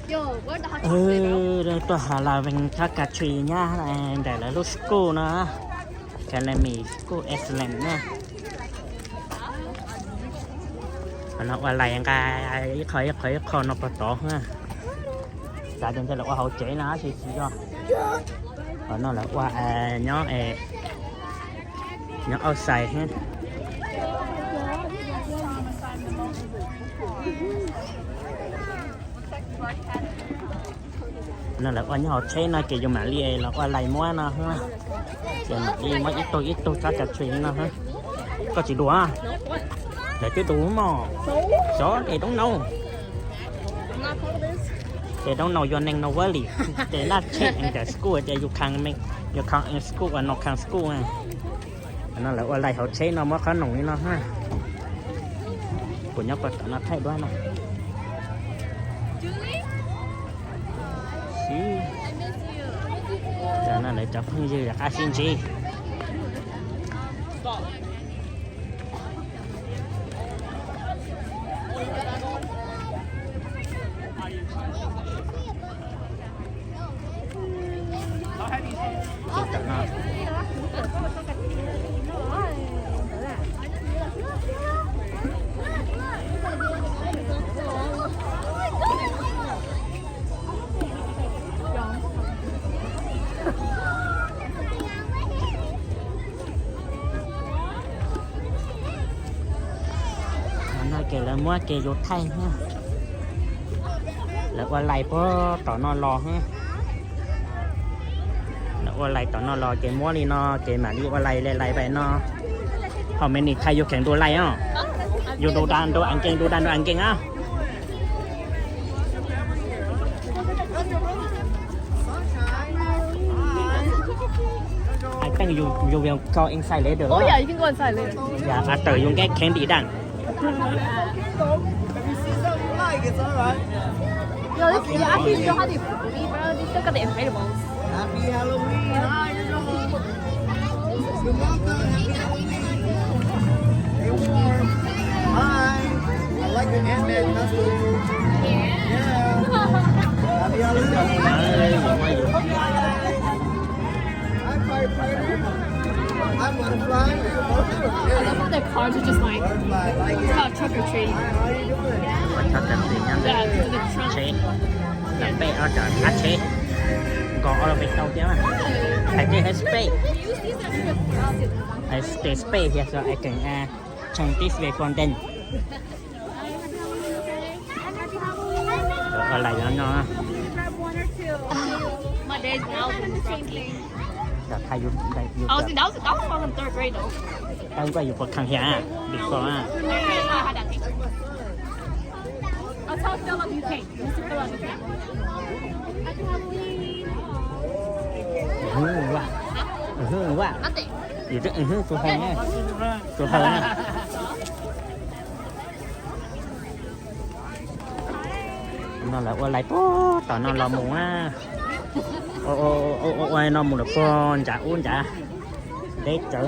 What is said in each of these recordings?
Tuaj has las vees txhob kav tsw nyab ntawm lawv lub school no, Academy School Excellence na. Qhov no ua lais nqa ib qho ib qho ib qho no puag tod. Xav tias ntshai lawv ua hauv tsev no tab sis tsis yog. Qhov no lawv ua nyob, nyob outside thiab. No lawv ua nyob hauv tsheb no ces yus mam li los ua lais muab no, ces mam li muab ib tug ib tug txhob kav tsw li no. Koj tsis dua, lawv twb du mog. Xyov, they don't know, they don't know your name, no worry. They not check in the school, they you come, you come in school or no come school. No lawv ua lais hauv tsheb no muab qhob noom li no. Kuv nyob puag tom no thaij duab no. Tam no lawv cov phooj ywg rov qab sib ntsib. No ces lawv muab ces yus thaij na. Lawv ua lais puag tom no los. Lawv ua lais tom no los ces muab li no ces mam li ua lais li lais pem no. How many times you can do like? You do that, do again, do that, do again. I think you, you will go inside later. Oh yeah, you can go inside later. Yeah, after you get candy done. Yo, this, yeah, I think you still have the free, bro. They still got the inflatables. Happy Halloween. Hi, everyone. You're welcome. Happy Halloween. Stay warm. Hi. I like the Ant-Man costume. Yeah. Happy Halloween. Hi, firefighter. Hi, butterfly. I love how their cars are just like, it's about trick or treating. Ua tshaj tag sim nyob ntawm tsheb, ntawm peb ob cov thaj tsheb, nkaus ob lub peb tau thiab. Hais tias hais space, hais tias space thiab so I can change this way for them. Ua lais no no. Thaij yus, yus, tau nkaus yus puas khang thiab before. Yus twb tus hawm na, tus hawm na. No lawv ua lais puag tom no los mus na. Ua no mus lawm puag nram ub nrad. Deb tsawv.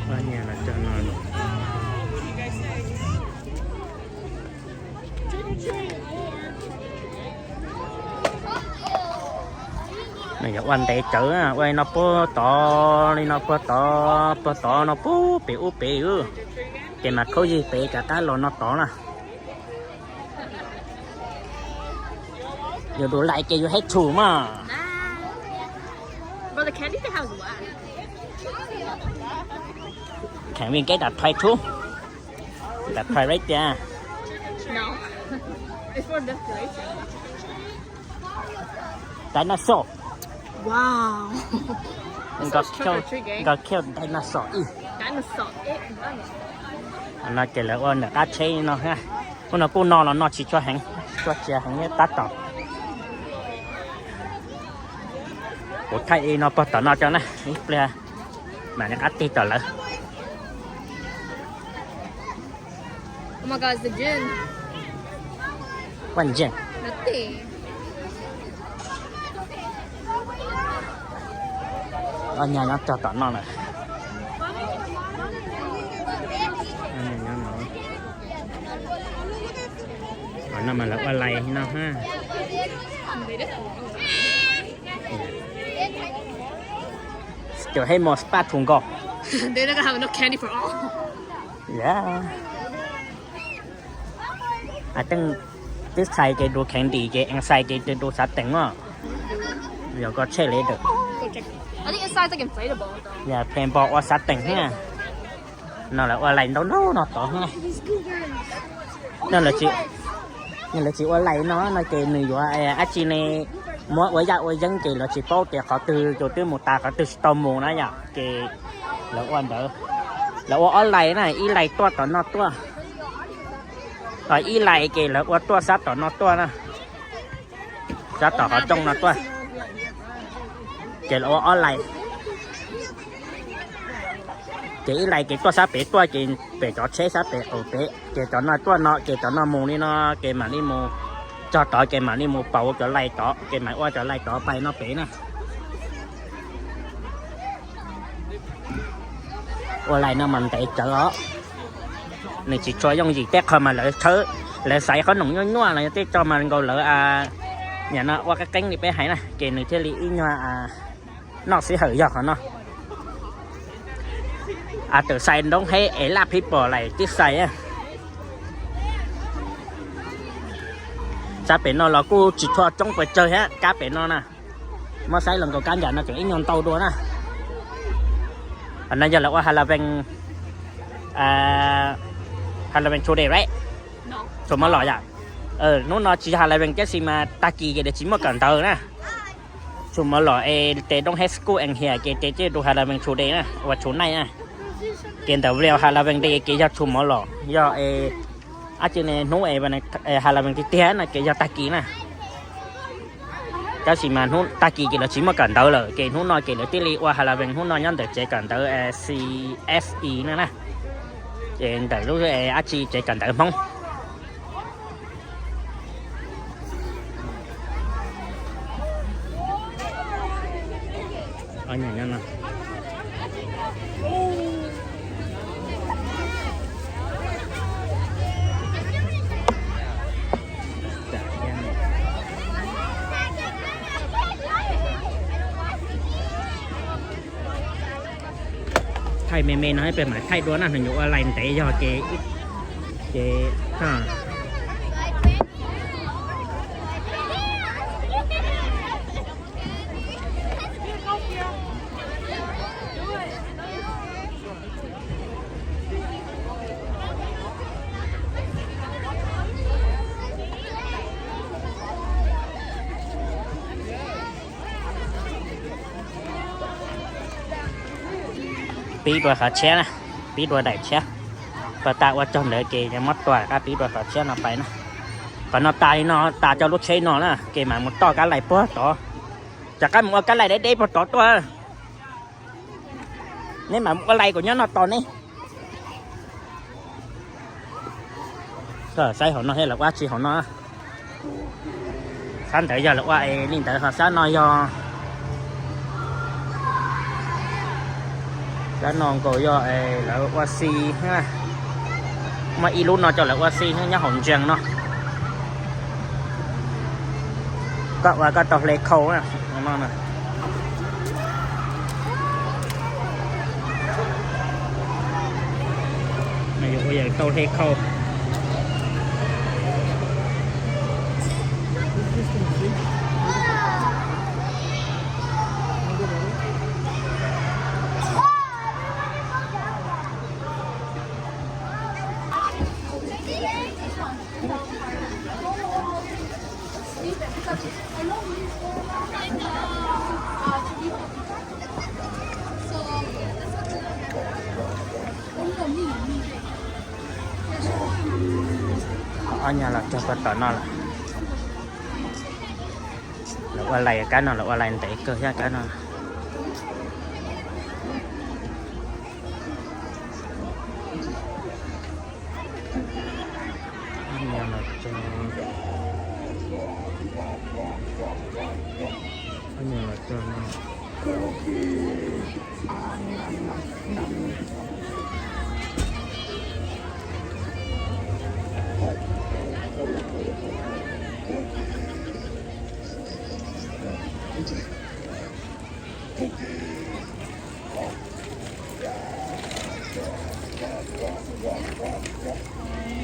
Ua nyias los tso no. Nws yog ua ntev tsawv, ua li no puag tod, li no puag tod, puag tod no puag pem ub pem, ces mas khaub yig pem rov qab los no tod na. Yus do like ces yus hate to mas. Can we get a toy too? The toy right there. Dinosaur. Wow. Go kill, go kill dinosaur. No ces lawv ua nram qab tsheb no. Hnub no kuj no los no tsis tshua heev, tsis tshua tsiav heev thiab tab tom. Kuv thaij li no puag tom no tso na, ib pliag mam li qab tig tom lawv. Oh my God, it's the gym. What gym? Nothing. Ob nyuag nyob txog tom no lawm. Qhov no mas lawv ua lais no ha. Still hate more spot to go. They're not gonna have enough candy for all. Yeah. I think this side ces do candy ces inside ces do xav teem os. Yog koj check later. I think inside is like inflatable though. Yeah, paintball ua xav teem na. No lawv ua lais ntau ntau no tod na. No lawv tsis, no lawv tsis ua lais no no ces nws yuav dab tsi ne, muab ua yaj ua yeeb ces lawv tsis paub tias qhov twg tus twb mus tas qhov twg tsis tau mus na yom. Ces lawv ua ntawd, lawv ua ob lais na, ib lais tuaj tom no tuaj, ho ib lais ces lawv ua tuaj sab tom no tuaj na, sab tom qhov rooj no tuaj. Ces lawv ua ob lais, ces ib lais ces tuaj sab pem tuaj ces pem cov tsheb sab pem qaum pem ces cov no tuaj no ces cov no mus li no, ces mam li mus txog tod ces mam li mus pauv cov lais tod ces mam ua cov lais tod pais no pem na. Ua lais no mas ntev tsawv os. Nws tsis tshua yooj yim, tej qho mas lawv tshawb, lawv xaiv qhob noom nyuaj nyuaj los yog tej tso mas nkaus lawv, nim no ua qeeb qeeb li peb hais na ces nws thiaj li ib nyuag noj sij hawm yog qhov no. After side don't have a lot people like this side. Sab pem no los kuj tsis tshua coob pes tsawg thiab, kab pem no na. Muab saib los nkaus kab ncaim no tseem ib nyuag ntau dua na. Qhov no yog lawv ua Halloween, Halloween today right? Tomorrow yom. Hnub no tsis yog Halloween tab sis mas tag kis ces lawv tsis muaj kawm ntawv na. Tomorrow es they don't have school in here ces they just do Halloween today na, ua tonight na. Ces ntawm real Halloween day ces yog tomorrow, yog dab tsi ne, hnub Halloween tiag tiag no ces yog tag kis na. Tab sis mas hnub tag kis ces lawv tsis muaj kawm ntawv lawm ces hnub no ces lawv thiaj li ua Halloween hnub no nyob ntawm tsev kawm ntawv C S E no na. Ces ntawm lub dab tsi tsev kawm ntawv Hmoob. Thaij me me no peb mam thaij dua na, nws nyuam ua lais ntev yog ces, ces pib dua qhov tshiab na, pib dua daim tshiab. Pas tas ua tsaug ntawd ces muab tua qab pib dua qhov tshiab no pais na. Qhov no tas li no, tas cov lub tsheb no na ces mam mus toj kab laim puag tod. Rov qab mus ua kab laim deb deb puag tod tuaj. Neb mam ua lais kuv nyob no tos neb. Saib hauv no thiab lawv ua tsi hauv no. Sab ntawd yog lawv ua es li ntawd ho sab no yog, sab no nkaus yog es lawv ua xi. Muaj ib lub no coj lawv ua xi nyob hauv ntsees no. Koj ua koj tau hle khau no. Yuav ua yam tau hle khau. Ob nyuag los txog puag tom no lawm. Lawv ua lais kab no, lawv ua lais ntev kawg thiab kab no. Ob nyuag los txog, ob nyuag los txog no. Need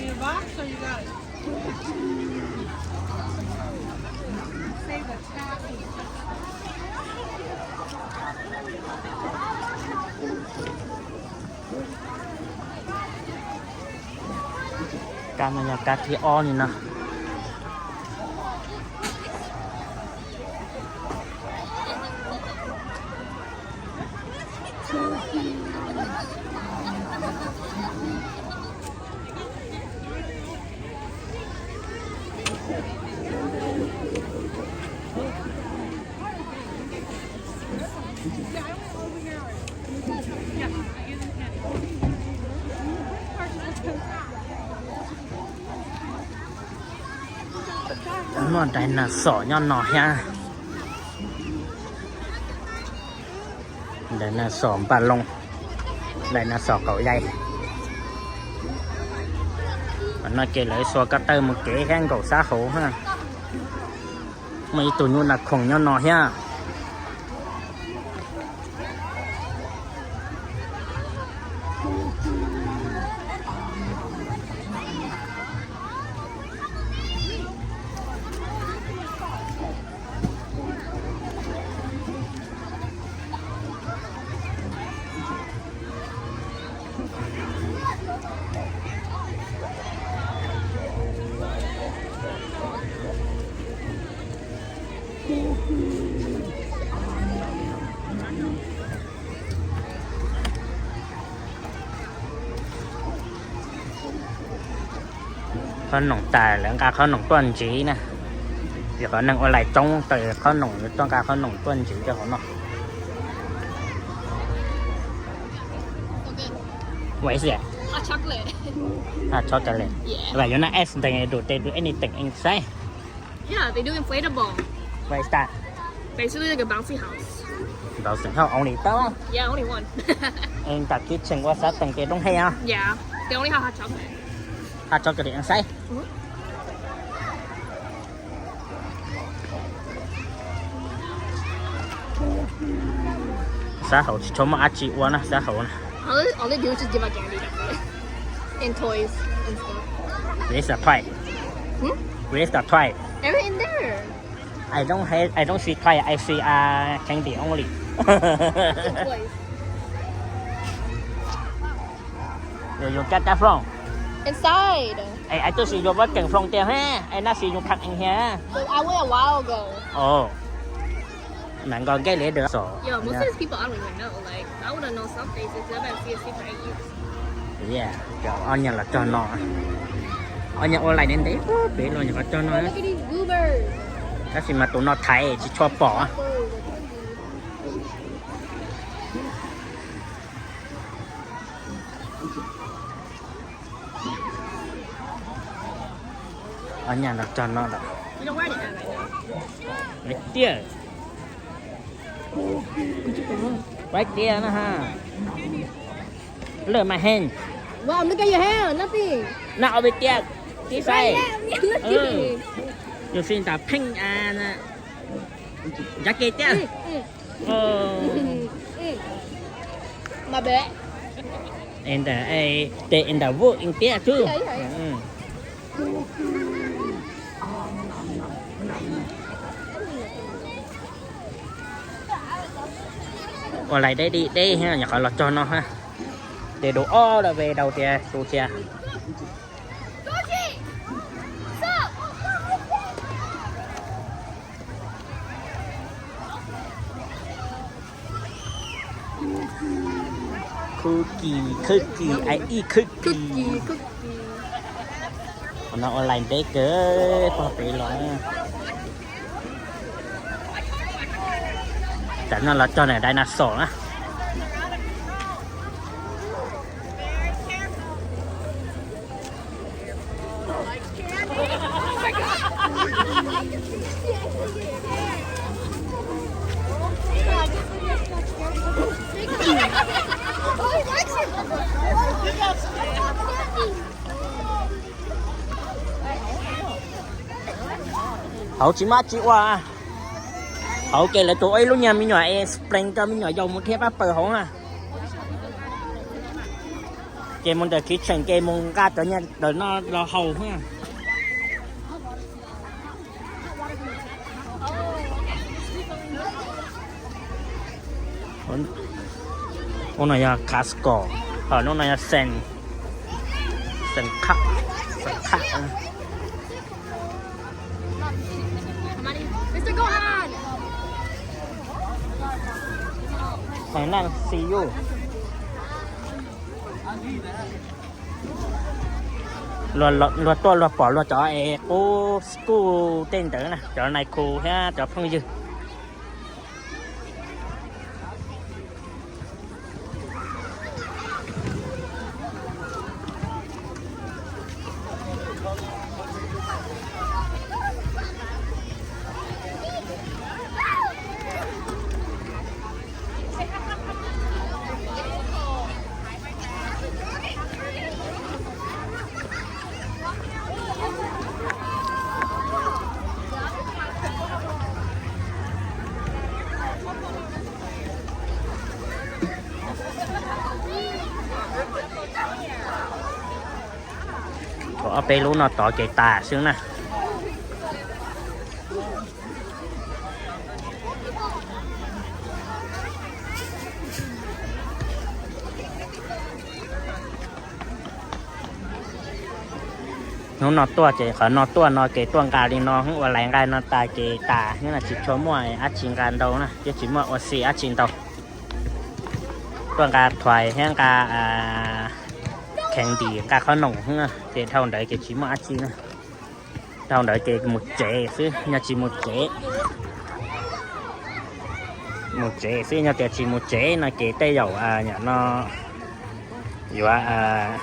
a box or you got it? Save the tassels. Kab no yog kab thib ob li no. Muaj dinosaur nyob no thiab. Dinosaur npaj loo, dinosaur qaum yai. No ces lawv xuas ko taw mus kev thiab nkaum sab hauv. Muaj ib tug nyuj nas khoom nyob no thiab. Qhob noom tas lawv nqa qhob noom tuaj ntsiv na. Vim qhov neeg ua lais coob, qhob noom tuaj nqa qhob noom tuaj ntsiv rau hauv no. What is it? Hot chocolate. Hot chocolate. Yeah. Like, you know, as they do, they do anything inside. Yeah, they do inflatable. What is that? Basically like a bouncy house. Bouncy house only tau. Yeah, only one. In the kitchen, what something they don't have? Yeah, they only have hot chocolate. Hot chocolate inside? Mm-hmm. Sab hauv tsis tshua muaj dab tsi ua na, sab hauv na. All they, all they do is just give out candy and toys and stuff. Where's the toy? Hmm? Where's the toy? Everything there. I don't have, I don't see toy. I see uh, candy only. And toys. You, you get that from? Inside. I, I thought you working from there, huh? I not see you come in here. But I went a while ago. Oh. Mas nkaus nkees li dinosaur. Yo, most of these people I don't even know. Like, I would have known some faces. I bet see a super eight years. Yeah, cov ob niag los txog no. Ob niag ua lais ntev ntev pem los nyuam qhuav txog no. Look at these goobers. Tab sis mas tus no thaiv tsis tshua pom. Ob niag los txog no lawm. Right there. Right there na ha. Look my hand. Wow, look at your hand, nothing. Not over there. This side. Right there, nothing. You see the pink and uh, jacket there. Mm, mm. Oh. Mm. My bad. And uh, eh, they in the wood in there too. Yeah, yeah, yeah. Mm. Ua lais deb dim deb, nyuam qhuav los txog no ha. Ces dua ob lawm ve, dua tias tus tias. Cookie, cookie, I eat cookie. Qhov no ua lais deb kawg, pog pem los. Tam no los cog niag dinosaur na. Hauv tsis muaj dab tsi ua. Hauv ces lawv tus ua ib lub nyuag me nyuam es splees rau me nyuam yaus mus dhia pab pawg hauv na. Ces mus ntawm kitchen ces mus nqa cov nyuag ntawm no los haus na. Ub no yog Costco, ho lub no yog Sam's, Sam's Club, Sam's Club. Haiv neeg see you. Luag tuaj luag pom luag cov es qub school tej ntawd na, cov nais khu thiab cov phooj ywg. Ob peb lub no tod ces tas xwb na. Hnub no tuaj ces qhov no tuaj no ces tuaj nqa li no ua lais nqa no tas ces tas, tsis tshua muaj dab tsi nqa ntau na, thiab tsis muaj ua si dab tsi ntau. Tuaj nqa thuais thiab nqa candy, nqa qhob noom xwb, ces dhau ntawd ces tsis muaj dab tsi na. Dhau ntawd ces mus tsev xwb, yog tsis mus tsev, mus tsev xwb, yog tias tsis mus tsev no ces tej zaum no yuav,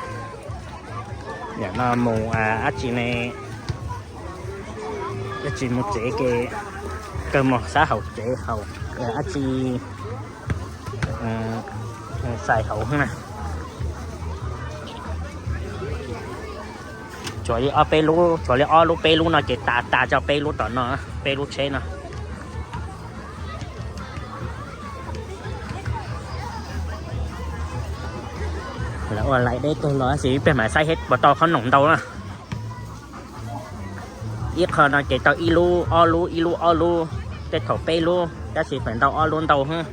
yam no mus dab tsi ne, yog tsis mus tsev ces kawg mus sab hauv tsev haus dab tsi, xais hauv na. Tshuav li ob peb lub, tshuav li ob lub peb lub no ces tas tas tso, peb lub tom no, peb lub tsheb no. Lawv ua lais deb kawg los tab sis peb mam saib seb puas tau qhob noom ntau na. Ib qho no ces tau ib lub ob lub, ib lub ob lub, tej thaum peb lub tab sis feem ntau ob lub ntau xwb.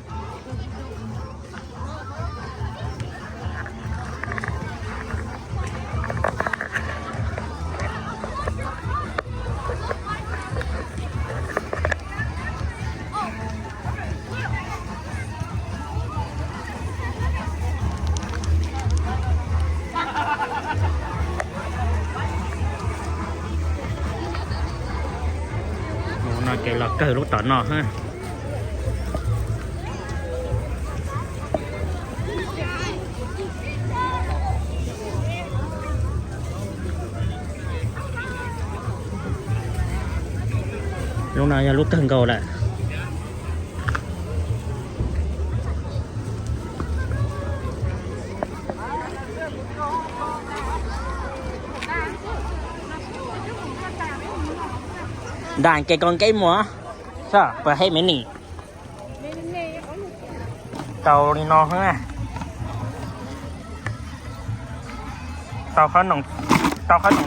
Mus no ces los kawg lub tom no. Lub no yog lub kawg nkaus lawm. Nram ces kaus nkeeb muag, puas hej me nim? Tau li no, tau qhob noom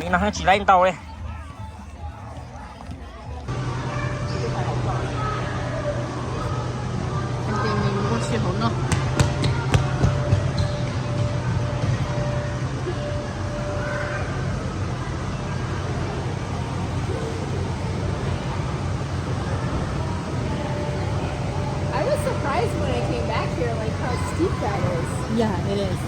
li no tsis laib ntau li. I was surprised when I came back here, like, how steep that is. Yeah, it is.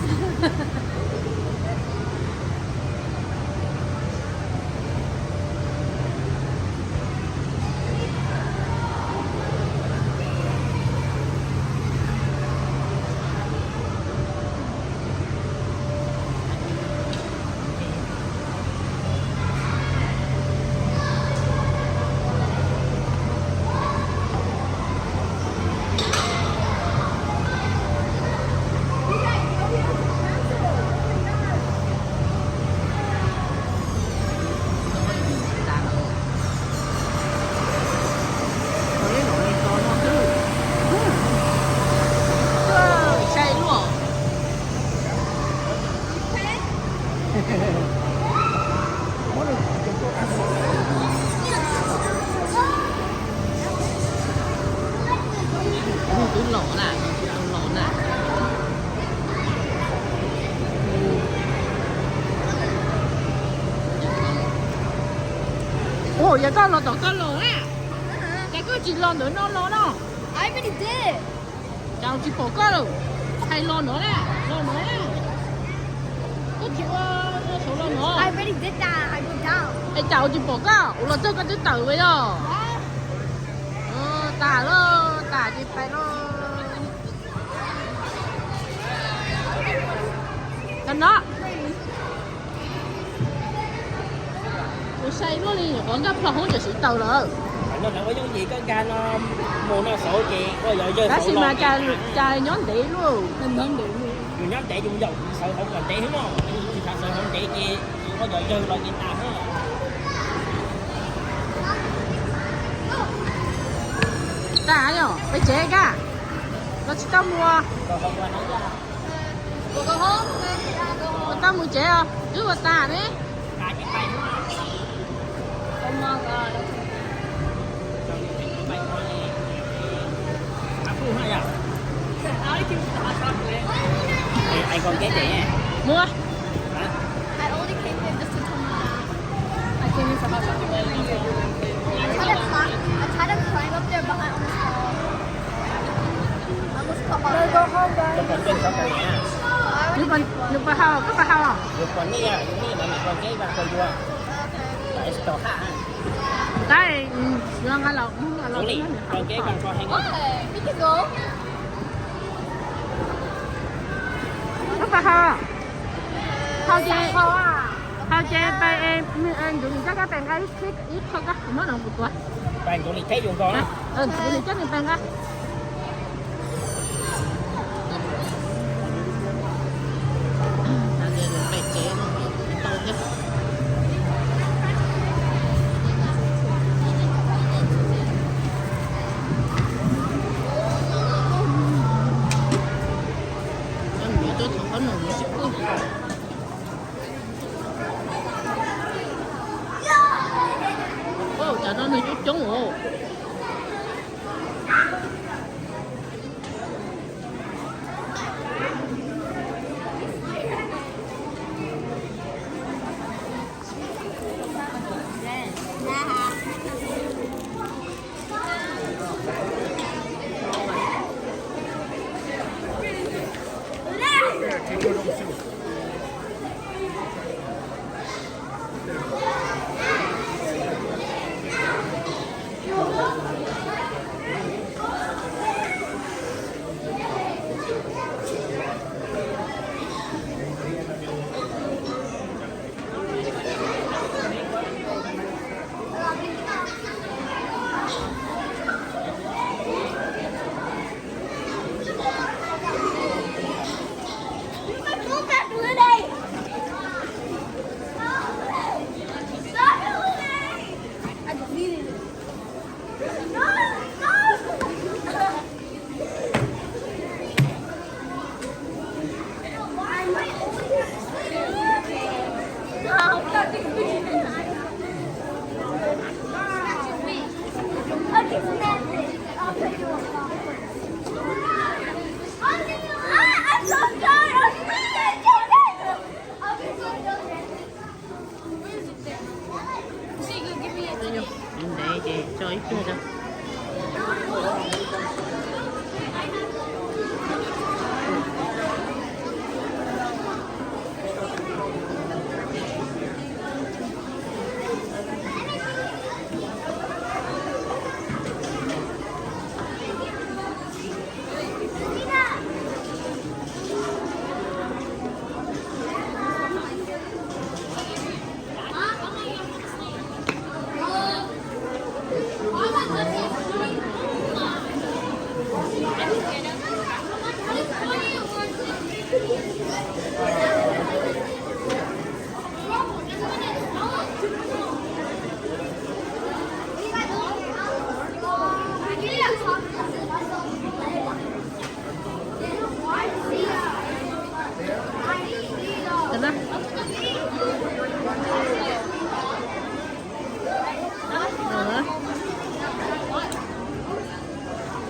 Los na, los na. Ua, yog koj los tom koj los na, cas koj tsis los ntawm no los no? Cas tsis pom koj lawm? Hais los no na, los no na. Koj tsis ua, ua saud los no. Es cas ua tsis pom koj? Ua los txog koj twb tawm los yog? Tas lawm, tas ces pais lawm. Tau no. Ua sai luaj li, nyuam qhuav nkag plho hoob ces siv tau lawm. Tab sis mas cas nyob ntev luaj. Yus nyob ntev yus yaum sawv hauv kom ntev xwb no, yus tsis xav sawv hauv ntev ces yus ua yog yawg los ces tas na. Tas yog peb tsev kag, los tsis tau mus. Tau mus tsev os, twb ua tas ne. Mus. I only came here just to come back. I came here for hot chocolate. I tried to climb, I tried to climb up there, but I almost fell. I almost caught my Let's go home, guys. Why would you Nws pais hau, koj pais hau. Okay. Tab, yuav nqa los, nqa los. Why? We can go. Koj pais hau. Hau ces, hau ces pais, Ncuv Lis coj koj pais nqa ib qho koj, kuv muab no kuv tuav. Ncuv Lis coj nws pais nqa. Cov no nws coob coob os. Ntev ces tso ib pliag rau.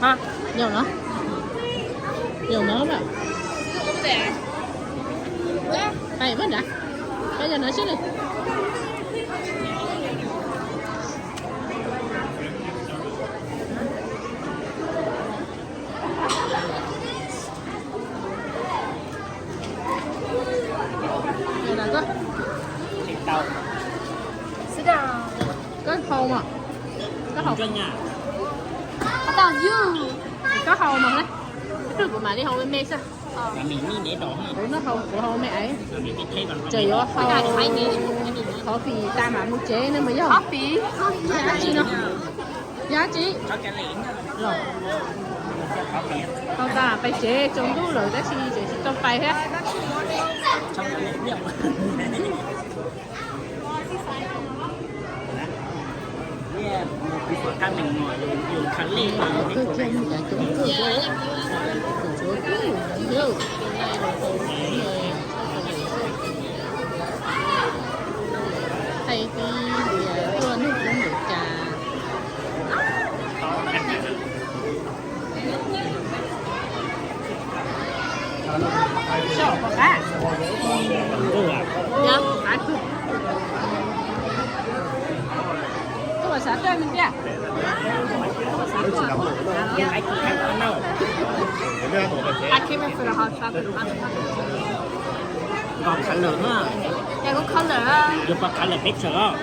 Hah, nhậu nữa. Yog no lawm. Pais pab nrad, pab yog no xwb. Koj haus mas, koj haus, koj haus mas, koj haus mas li haus me me xwb. Kuv no haus, kuv haus me me. Tseem yuav haus coffee tas mam mus tsev no mas yog. Coffee? Yog dab tsi no? Yog dab tsi? Los, tau tas pais tsev tsaus ntuj lawm tab sis tseem tsis tau pais thiab. Thaij tib tias tuaj nug koob npaum cas. Soj pom qab. Tuaj xav tuaj me ntej. I came in for the hot chocolate. Nkaus color na. Yog pom color peb tsawg os.